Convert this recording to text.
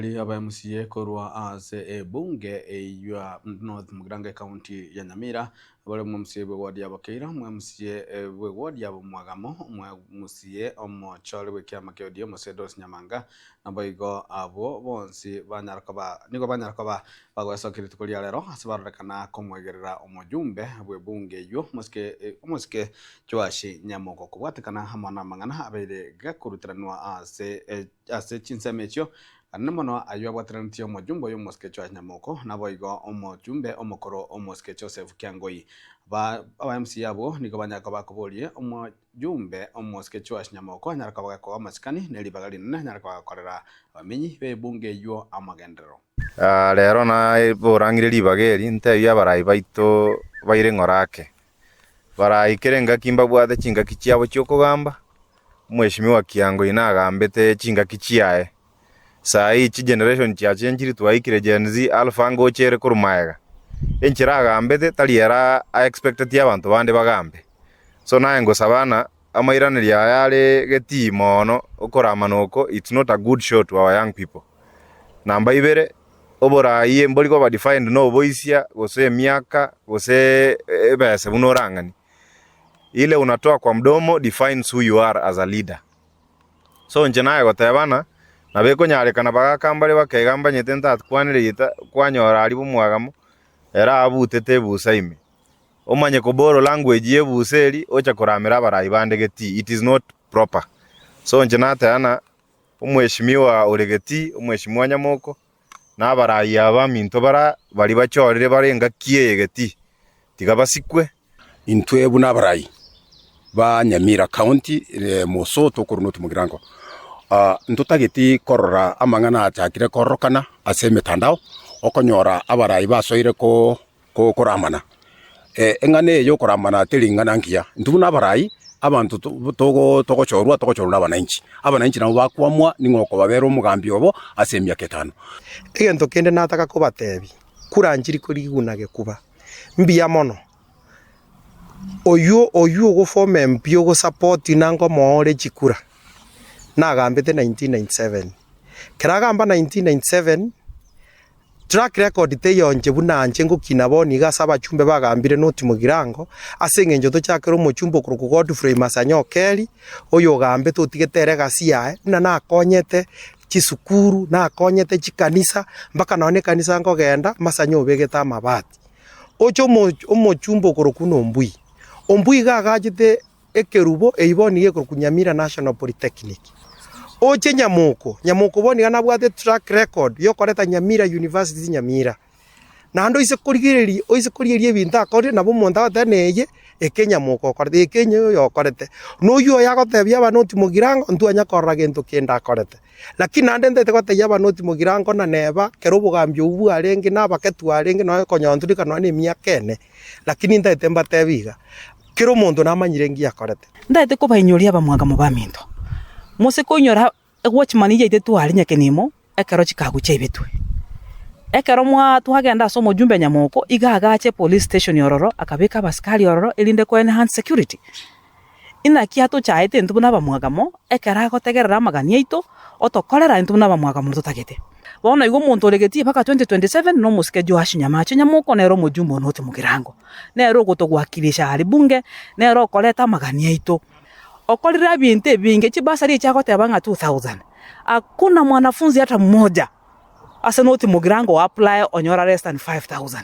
Aba MCA korwa ase ebunge eywa North Mugirango ecounty ya Nyamira bare omo MCA bwe ward ya Bokeira, omo MCA bwe ward ya Bomwagamo, omo MCA omochore bw'ekiama kia ODM Mose Doris Nyamanga naboigo abwo bonsi banyara koba nigo banyara koba bagoesokia rituko ria rero ase barorekana komoegerera omojumbe bw'ebunge eywo omosike omosike Joash Nyamoko kobwatekana amo namang'ana abeire gakoruteranwa ase Ase chinsemo echio, anene mono ayio abwateranetie omojumbe oyo omosike Joash Nyamoko, naboigo omochumbe omokoro omosike Joseph Kiangoi. Aba aba MCA abwo nigo banyara koba bakoborie omojumbe omosike Joash Nyamoko anyare koba gakoa amasikani ne ribaga rinene anyare koba gakorera abamenyi b'ebunge eyio amagenderero. Rero naborangire ribaga eri, ntebie abarai baito baire ng'ora ake. Barai kera engaki mbabwate chingaki chiabo chi'okogamba, Omweshimiwa Kiango oyio nagambete chingaki chiaye. Saa hii chigeneration chiachenchiri twaikire Gen Z, Alpha ngocha ere korwa magega. Enchera agambete tari ere a expecteti abanto bande bagambe. So naye ngosaba ng'a amairanerio aya are getii mono okoramana oko it's not a good show to our young people. Namba ibere, oboraai mbori koba defined na oboisia gose emiaka gose ebesa buna orang'ani. Ile unatoa kwa mdomo defines who you are as a leader. So inche naye goteba ng'a nabo ekonyarekana bagaka mbare bakeiga mbanyete ntakwanire gita kwanyora aria bomwagamo ere abutete ebusa ime. Omanye ko borrow language ya ebusa eria ocha koramera abarai bande getii it is not proper. So inche nateba ng'a omweshimiwa ore getii, omweshimiwa Nyamoko, na abarai aba baminto bara baria bachorire bare engaki eye getii, tiga basikwe. Intwe buna abarai ba Nyamira County moso tokorwa North Mugirango, ntotageti korora amang'ana achakire kororokana ase emetandao, okonyora abarai basoire koramana. Eng'ana eye yokoramana teri eng'ana engiya, intwe buna abarai, abanto togochorwa, togochorwa na abananchi. Abananchi nabo bakoamua ning'o okobabera omogambi obo ase emiaka etano. Egento kende nataka kobatebia, kura nchiri koriguna gekuba. Mbuya mono, oywo oywo ogoform MP ogosupport nanga omoore chikura, nagambete 1997. Ekero agamba 1997, track record teiyo inche buna inche ngokina bono iga ase abachumbe bagambire not Mugirango, ase eng'encho tochakere omochumbe okorokwa Godfrey Masanya Okeri, oyo ogambete otigete ere egasi yaye, buna nakonyete chisukuru, nakonyete chikanisa, mpaka nonye na ekanisa nkogenda, Masanya obegete amabati. Oche omo omochumba okorokwa buna Ombui, Ombui iga agachete ekerubo eywo bono nigo ekorokwa Nyamira National Polytechnic. Oche Nyamoko, Nyamoko bono iga nabwate track record yokoreta Nyamira University Nyamira. Naende oise korigereria oise korigereria ebinto akorire nabo omonto agoteba ng'a eye eke Nyamoko okorete, eke oyo okorete. Na oywo oyo agotebia abanoti mogirango ntwanya korora gento kende akorete. Lakini naende ntagete gotebia abanoti mogirango na neba ekero obogambi obwo bwarenge na abake twarenge nonya konyonturika nonya na emiaka ene, lakini ntagete mbatebie iga, kera omonto namanyire nki akorete. Ntagete kobainyoria abamwagamo baminto, mose koinyora Ewatchman yaito tware nyakenimo ekero chikagu chiaibetwe. Ekero mwa twagenda ase omojumbe Nyamoko iga agacha epolice station ororo akabeka abasikari ororo erinde ko enhance security. Inaki atochaete intwe buna abamwagamo ekero agotegerera amagani aito otokorera intwe buna abamwagamo totagete. Bono igo omonto ore getii mpaka 2027 na omosike Joash Nyamache Nyamoko nere omojumbe one ote mogirango. Nere ogotowakilisha aria bunge, nere okoreta amagani aito. Okorire ebinto ebinge, chibasari echi agoteba ng'a 2000, hakuna mwanafunzi hata mmoja ase noti mogirango o apply onyora less than 5000.